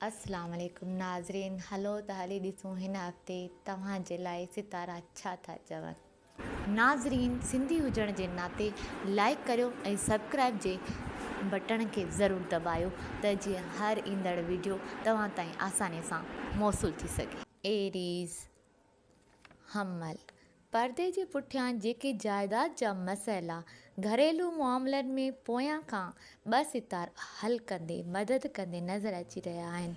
اسلام عليڪم ناظرين هلو ته هلي ڏسون هن هفتي توهان جي لاء ستارا ڇا ٿا چون. ناظرين سنڌي هجڻ جي ناتي لائيڪ ڪريو ۽ سبڪرائيب جي بٽڻ کي ضرور دٻايو ته جيئن هر ايندڙ وڊيو توهان تائين آساني سان موصول ٿي سگهي. ايريز، حمل، پردي جي پٺيان جيڪي جائداد جا مسئلا گهريلو معاملن ۾ پويان کان ٻه ستارا حل ڪندي مدد ڪندي نظر اچي رهيا آهن.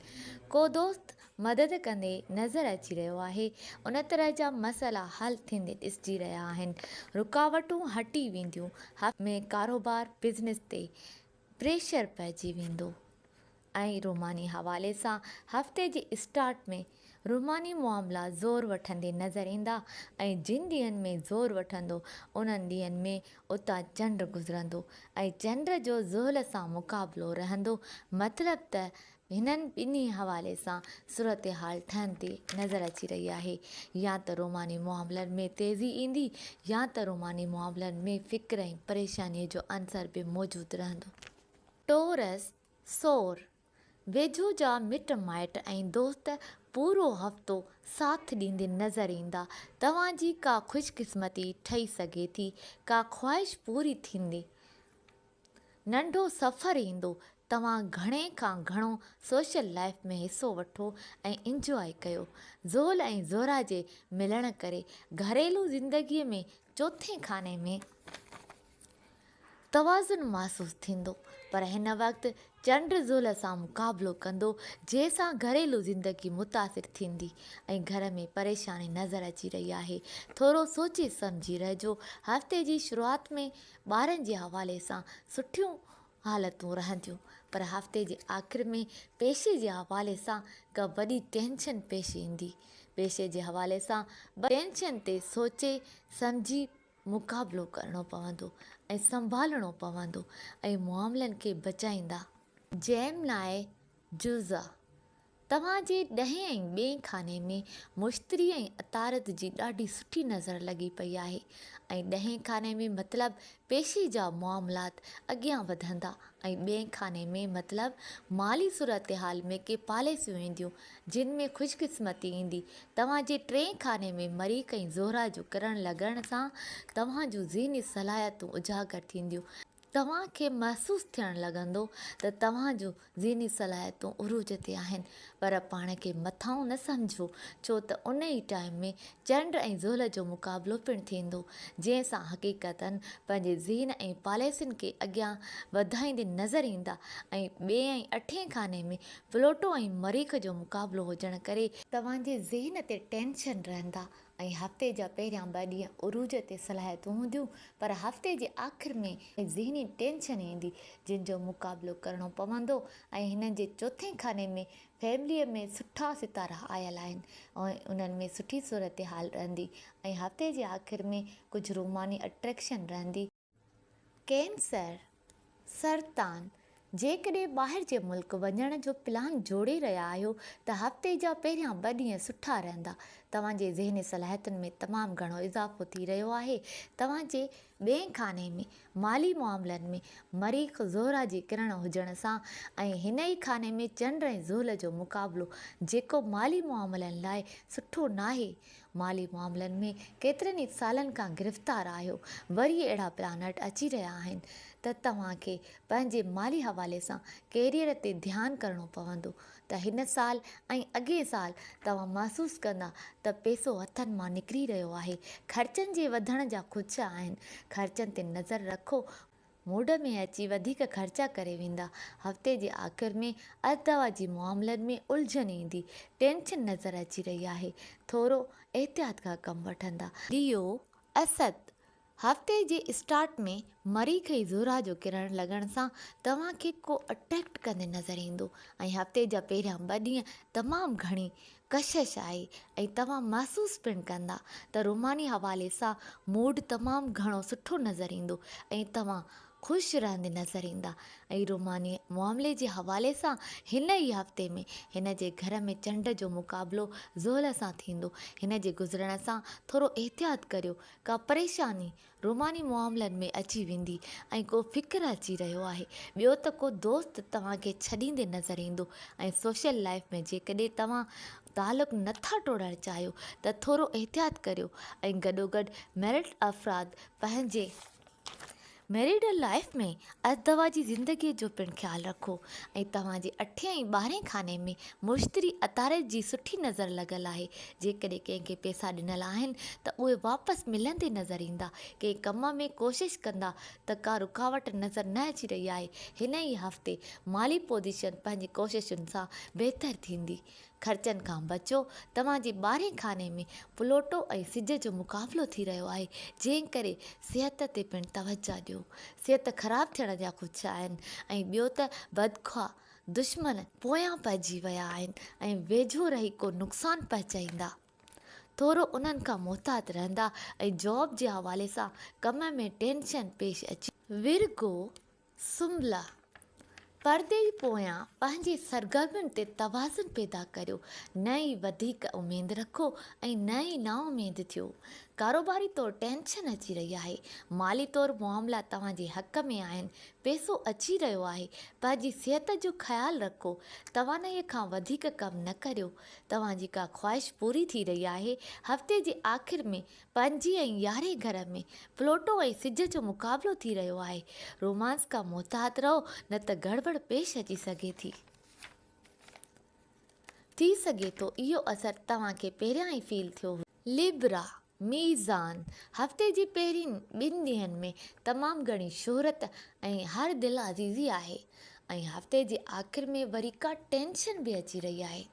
ڪو دوست مدد ڪندي نظر اچي رهيو آهي. ان طرح جا مسئلا حل ٿيندي ڏسجي رهيا آهن. رڪاوٽون هٽي وينديون. ۾ ڪاروبار بزنس تي پريشر پئجي ويندو ۽ روماني حوالي سان هفتي جي اسٽارٽ ۾ روماني معاملا زور وٺندي نظر ايندا ۽ جن ڏينهن ۾ زور وٺندو انهن ڏينهن ۾ اتان چنڊ گذرندو ۽ چنڊ جو زحل سان مقابلو رهندو مطلب ته هنن ٻنهي حوالي سان صورتحال ٺهندي نظر اچي رهي آهي. يا ته روماني معاملن ۾ تيزي ايندي يا ته روماني معاملن ۾ فڪر ۽ پريشانيء جو عنصر به موجود رهندو. ٽورس، ثور، ويجهو جا مٽ مائٽ ۽ دوست پورو هفتو ساٿ ڏيندي نظر ايندا. توهان جي ڪا خوشقسمتي ٺهي سگهي ٿي، ڪا خواهش پوري ٿيندي. ننڍو سفر ايندو، توهان گهڻي کان گهڻو سوشل لائيف ۾ حصو وٺو ۽ انجواء ڪيو. زول ۽ زهره جي ملڻ ڪري گهريلو زندگي ۾ چوٿين خاني ۾ توازن محسوس ٿيندو پر هن وقت چنڊ زول سان مقابلو ڪندو جنهن سان گهريلو زندگي متاثر ٿيندي ۽ گهر ۾ پريشاني نظر اچي رهي آهي. ٿورو سوچي سمجهي رهجو. هفتي جي شروعات ۾ ٻارن جي حوالي سان سٺيون حالتون رهنديون پر هفتي جي آخر ۾ پيشي جي حوالي سان ڪا وڏي ٽينشن پيش ايندي. پيشي جي حوالي سان ٽينشن تي سوچي سمجهي مقابلو ڪرڻو پوندو ۽ سنڀالڻو پوندو ۽ معاملن کي بچائيندا. جيمنائي جوزا توهان جي ڏهين ۽ ٻئين خاني ۾ مشتري ۽ عطارد جي ڏاڍي سٺي نظر لڳي پئي آهي ۽ ڏهين خاني ۾ مطلب پيشي جا معاملات اڳيان وڌندا ۽ ٻئين خاني ۾ مطلب مالي صورتحال ۾ ڪي پاليسيون اينديون جن ۾ خوش قسمتي ايندي. توهان جي ٽئين خاني ۾ مريخ ۽ زهره جو ڪرڻ لڳڻ سان توهان جون ذهني صلاحيتون اجاگر ٿينديون. توهان کي محسوس ٿيڻ لڳندو ته توهان جون ذهني صلاحيتون عروج تي آهن پر پاڻ کي مٿانهون نه سمجهو ڇو ته ان ئي ٽائيم ۾ چنڊ ۽ زحل جو مقابلو پڻ ٿيندو جنهن سان حقيقتن پنهنجي ذهن ۽ پاليسين کي اڳيان وڌائيندي نظر ايندا ۽ ٻئي ۽ اٺين خاني ۾ پلوٽو ۽ مريخ جو مقابلو هجڻ ڪري توهان جي ذهن تي ٽينشن رهندا ۽ هفتي جا پهريان ٻه ڏينهن عروج تي صلاحيتون هونديون پر هفتي جي آخر ۾ ذهني ٽينشن ايندي جن جو مقابلو ڪرڻو پوندو ۽ هنن جي چوٿين خاني ۾ فيمليء ۾ سٺا ستارا آيل آهن ۽ انهن ۾ سٺي صورتحال رهندي ۽ هفتي جي آخر ۾ ڪجهه روماني اٽريڪشن رهندي. ڪينسر، سرطان، جيڪڏهن ٻاهر جي ملڪ وڃڻ جو پلان جوڙي رهيا آهيو ته هفتي جا پهريان ٻه ڏينهن سٺا رهندا. توهان جي ذهني صلاحيتن ۾ تمام گهڻو اضافو ٿي رهيو آهي. توهان جي ٻئين خاني ۾ مالي معاملن ۾ مريخ زهره جي ڪرڻ هجڻ سان ۽ هن ئي خاني ۾ چنڊ ۽ زحل جو مقابلو جيڪو مالي معاملن لاء سٺو ناهي. مالي معاملن ۾ ڪيترن ئي سالن کان گرفتار آهيو، وري اهڙا پلانٽ اچي رهيا آهن ته توهان کي پنهنجي مالي حوالي سان ڪيريئر تي ڌيان ڪرڻو پوندو ته هن سال ۽ اڳئين سال توهان محسوس ڪندا ته پئسو هٿن مان نڪري رهيو آهي، خرچن جي وڌڻ جا خدشا آهن، خرچن تي نظر رکو، موڊ ۾ اچي وڌيڪ خرچا ڪري ويندا. هفتي جي آخر ۾ ازدواجي معاملن ۾ الجهن ايندي. ٽينشن نظر اچي رهي آهي. ٿورو احتياط کان ڪم وٺندا. ليو، اسد، هفتي جي اسٽارٽ ۾ مريخ ۽ زهره جو ڪرڻ لڳڻ سان توهان کي ڪو اٽريڪٽ ڪندي نظر ايندو ۽ هفتي جا پهريان ٻه ڏينهن تمام گهڻي ڪشش آهي ۽ توهان محسوس پڻ ڪندا ته روماني حوالي سان موڊ تمام گهڻو سٺو نظر ايندو ۽ توهان خوش رهندي نظر ايندا ۽ روماني معاملي جي حوالي سان هن ئي هفتي ۾ هن جي گهر ۾ چنڊ جو مقابلو زحل سان ٿيندو. هن جي گذرڻ سان ٿورو احتياط ڪريو، ڪا پريشاني روماني معاملن ۾ اچي ويندي ۽ ڪو فڪر اچي رهيو آهي. ٻيو ته ڪو دوست توهان کي ڇڏيندي نظر ايندو ۽ سوشل لائيف ۾ جيڪڏهن توهان تعلق نه ٿا ٽوڙڻ چاهيو ته ٿورو احتياط ڪريو ۽ گڏوگڏ ميرڊ افراد پنهنجي ميريڊل لائيف ۾ ازدواجي زندگيء جو پڻ خيال رکو ۽ توهان جي اٺين ۽ ٻارهين خاني ۾ مشتري عطارد جي سٺي نظر لڳل آهي. جيڪڏهن ڪنهن کي پئسا ڏنل آهن ته اهي واپس ملندي نظر ايندا. ڪنهن ڪم ۾ ڪوشش ڪندا ته ڪا رڪاوٽ نظر نه اچي رهي آهي. هن ئي هفتي مالي پوزيشن پنهنجي ڪوششن سان بهتر ٿيندي. خرچن کان بچو، توهان جي ٻارهين خاني ۾ پلوٽو ۽ سج جو مقابلو ٿي رهيو آهي، جنهن ڪري صحت تي پڻ توجهه ڏيو. صحت خراب ٿيڻ جا خدشا آهن ۽ ٻيو ته بدخواه دشمن پويان پئجي ويا آهن ۽ ويجهو رهي ڪو نقصان پهچائيندا. ٿورو انهن کان محتاط رهندا ۽ جاب جي حوالي سان ڪم ۾ ٽينشن پيش اچي. ورگو، سنبلا، پردي جي پويان پنهنجي سرگرمين تي توازن پيدا ڪريو، نه ئي وڌيڪ اميد رکو ۽ نه ئي نااميد ٿيو. ڪاروباري طور ٽينشن اچي رهي آهي. مالي طور معاملا توهان جي حق ۾ آهن، پئسو اچي رهيو آهي. پنهنجي صحت جو خيال رکو. توانائيء کان وڌيڪ ڪم نه ڪريو. توهان جي ڪا خواهش پوري ٿي رهي آهي. هفتي جي آخر ۾ پنجين ۽ يارهين گهر ۾ پلوٽو ۽ سج جو مقابلو ٿي رهيو آهي. رومانس کان محتاط رهو نه ته گڙٻڙ پيش اچي سگهي ٿي. ٿي سگهي ٿو اهو اثر توهان کي پهريان ئي فيل ٿيو هجي. لبرا، ميزان، هفتي جي پهرين ٻن ڏينهن ۾ تمام گهڻي شهرت ۽ هر دلعزيزي آهي ۽ هفتي جي آخر ۾ وري ڪا ٽينشن به اچي رهي آهي.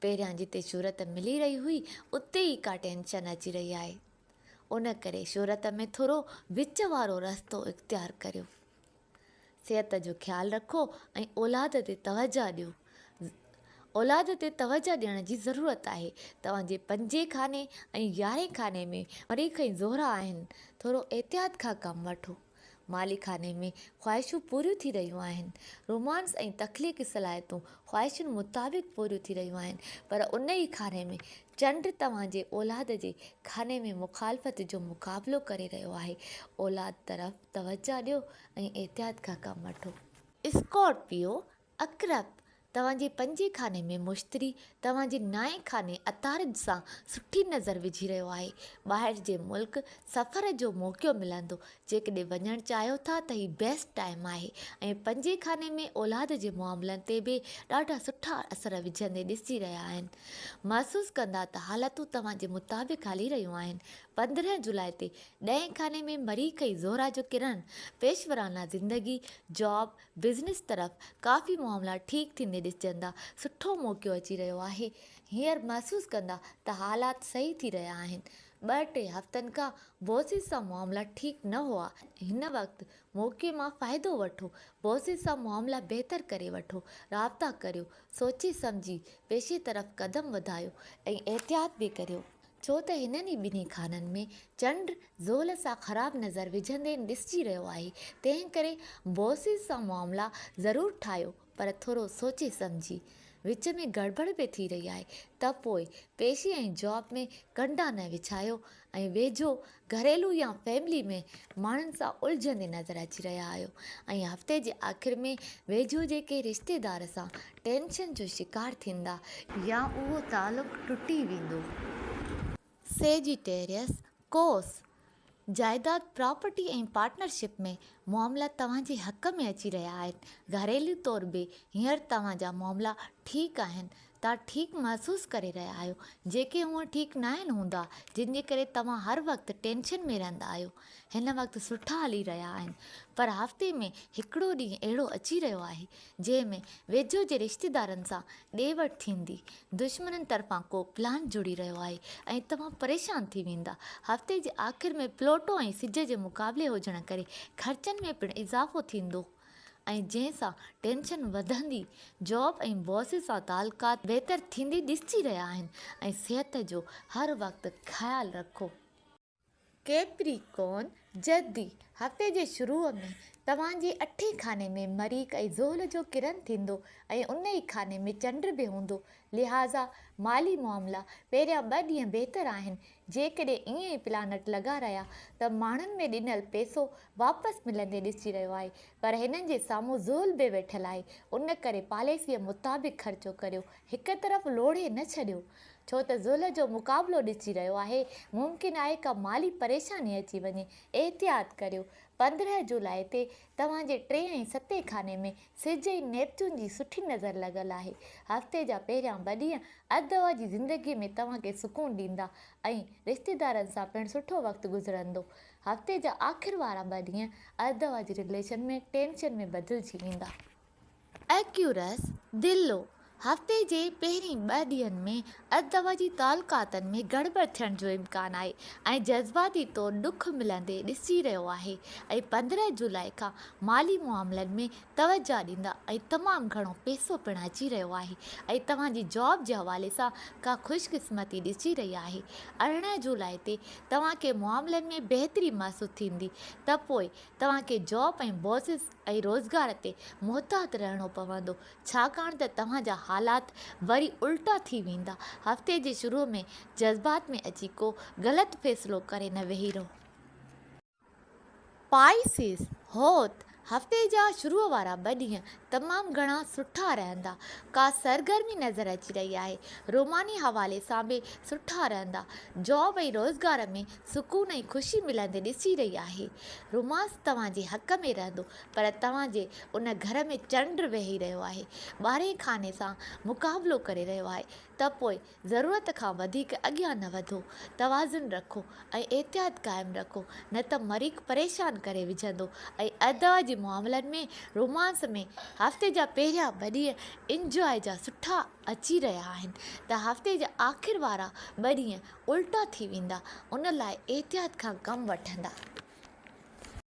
پهريان جتي شهرت ملي رهي هئي اتي ئي ڪا ٽينشن اچي رهي آهي. ان ڪري شهرت ۾ ٿورو وچ وارو رستو اختيار ڪريو. صحت جو خيال رکو ۽ اولاد تي توجهه ڏيو. اولاد تي توجهه ڏيڻ جي ضرورت آهي. توهان جي پنجين خاني ۽ يارهين خاني ۾ مريخ ۽ زهره آهن. ٿورو احتياط کان ڪم وٺو. مالي خاني ۾ خواهشون پوريون ٿي رهيون آهن. رومانس ۽ تخليقي صلاحيتون خواهشن مطابق پوريون ٿي رهيون آهن پر ان ئي خاني ۾ چنڊ توهان جي اولاد جي خاني ۾ مخالفت جو مقابلو ڪري رهيو آهي. اولاد طرف توجهه ڏيو ۽ احتياط کان ڪم وٺو. اسڪارپيو، عقرب، توهان جي پنجين خاني ۾ مشتري توهان جي نائين خاني عطارد سان سٺي نظر وجهي رهيو آهي. ٻاهر جي ملڪ سفر جو موقعو ملندو. جيڪڏهن وڃڻ چاهيو ٿا ته هي بيسٽ ٽائيم آهي ۽ پنجين خاني ۾ اولاد جي معاملن تي به ڏاڍا سٺا اثر وجهندي ڏسجي رهيا آهن. محسوس ڪندا ته حالتون توهان جي مطابق هلي رهيون آهن. 15 جولاء تي ڏهين خاني ۾ مريخ ۽ زهره جو ڪرڻ پيشورانه زندگي، جاب، بزنس طرف ڪافي معاملا ٺيڪ ٿيندي ڏسجندا، سٺو موقعو اچي رهيو آهي، هينئر محسوس ڪندا ته حالات صحيح ٿي رهيا آهن، ٻه ٽي هفتن کان بوسز سان معاملا ٺيڪ نه هئا، هن وقت موقعي مان فائدو وٺو، بوسز سان معاملا بهتر ڪري وٺو، رابطا ڪريو، سوچي سمجهي پيشي طرف قدم وڌايو ۽ احتياط به ڪريو. ڇو ته هنن ئي ٻنهي خانن ۾ چنڊ زحل سان خراب نظر وجهندي ڏسجي رهيو آهي، تنهن ڪري بوسز سان معاملا ضرور ٺاهيو پر ٿورو سوچي سمجهي. وچ ۾ گڙٻڙ به ٿي رهي آهي ته پوء پيشي ۽ جاب ۾ ڪنڊا نه وڇايو ۽ ويجهو گهريلو يا فيملي ۾ ماڻهن سان الجهندي نظر اچي رهيا آهيو ۽ هفتي جي آخر ۾ ويجهو جي ڪنهن رشتيدار سان ٽينشن جو شڪار ٿيندا يا اهو تعلق ٽٽي ويندو. سيجيٽيريس، قوس، جائيداد، پراپرٽي ۽ پارٽنرشپ ۾ معاملا توهان جي حق ۾ اچي رهيا آهن. گهريلو طور به هينئر توهان جا معاملا ٺيڪ آهن. توهان ٺيڪ محسوس ڪري رهيا آهيو، جيڪي هونء ٺيڪ ناهن هوندا، جن جي ڪري توهان هر وقت ٽينشن ۾ رهندا آهيو. هن وقت سٺا هلي رهيا آهن، پر هفتي ۾ هڪڙو ڏينهن اهڙو اچي رهيو آهي، جنهن ۾ ويجهو جي رشتيدارن سان ڏي وٺ ٿيندي، دشمنن طرفان ڪو پلان جڙي رهيو آهي ۽ توهان پريشان ٿي ويندا. هفتي جي آخر ۾ پلوٽو ۽ سج جي مقابلي هجڻ ڪري خرچن ۾ پڻ اضافو ٿيندو ۽ جنهن سان ٽينشن وڌندي، جاب ۽ باسز سان تعلقات بهتر ٿيندي ڏسجي رهيا آهن ۽ صحت جو هر وقت خيال رکو. ڪيپريڪون، جدي، هفتي جي شروع ۾ توهان جي اٺين خاني ۾ مريخ ۽ زحل جو ڪرن ٿيندو ۽ ان ئي خاني ۾ چنڊ به هوندو. لهٰذا مالي معاملا پهريان ٻه ڏينهن بهتر آهن. جيڪڏهن ائين ئي پلانٽ لڳا رهيا ته ماڻهن ۾ ڏنل پئسو واپس ملندي ڏسجي رهيو آهي پر هنن جي سامهون زحل به ويٺل آهي ان ڪري پاليسيء مطابق خرچو ڪريو هڪ طرف لوڙهي نه ڇڏيو ڇو ته زحل جو مقابلو ڏسجي رهيو آهي ممڪن آهي ڪا مالي پريشاني اچي وڃي احتياط ڪريو 15 جولاء تي توهان جي ٽئين ۽ ستين خاني ۾ سج ۽ نيپچون جي سٺي نظر لڳل آهي. هفتي جا پهريان ٻه ڏينهن ادوا جي زندگي ۾ توهان کي سڪون ڏيندا ۽ رشتيدارن سان پڻ سٺو وقت گذرندو. هفتي جا آخر وارا ٻه ڏينهن ادوا جي رليشن ۾ ٽينشن ۾ بدلجي ويندا. ايڪيورس، دلو، هفتي جي پهرين ٻه ڏينهن ۾ ادب جي تعلقاتن ۾ گڙٻڙ ٿيڻ جو امڪان آهي ۽ جذباتي طور ڏک ملندي ڏسجي رهيو آهي ۽ 15 جولاء کان مالي معاملن ۾ توجهه ڏيندا ۽ تمام گهڻو پئسو پڻ اچي رهيو آهي ۽ توهان جي جاب جي حوالي سان ڪا خوش قسمتي ڏسجي رهي آهي 18 جولاء تي توهان کي معاملن ۾ بهتري محسوس ٿيندي ته پوء توهان کي جاب ۽ باسز ۽ روزگار تي محتاط رهڻو پوندو، ڇاڪاڻ ته توهان جا حالات وري الٽا ٿي ويندا. هفتي جي شروع ۾ جذبات ۾ اچي ڪو غلط فيصلو ڪري نه ويهي رهو. پائيسز، حوت، هفتي جا شروع وارا ٻه ڏينهن تمام گهڻا سٺا رهندا. ڪا سرگرمي نظر اچي رهي آهي. روماني حوالي سان به سٺا رهندا. جاب ۽ روزگار ۾ سڪون ۽ خوشي ملندي ڏسي رهي آهي. رومانس توهان جي حق ۾ رهندو پر توهان جي ان گهر ۾ چنڊ ويهي رهيو آهي. ٻارهين خاني سان مقابلو ڪري رهيو آهي ته پوء ضرورت کان وڌيڪ اڳيان نه وڌو. توازن رکو ۽ احتياط قائم رکو نه ته مريخ پريشان ڪري وجهندو ۽ ادب جي معاملن ۾ رومانس ۾ هفتي جا پهريان ٻه ڏينهن انجواء جا سٺا اچي رهيا آهن ته هفتي جا آخر وارا ٻه ڏينهن الٽا ٿي ويندا ان لاء احتياط کان ڪم وٺندا.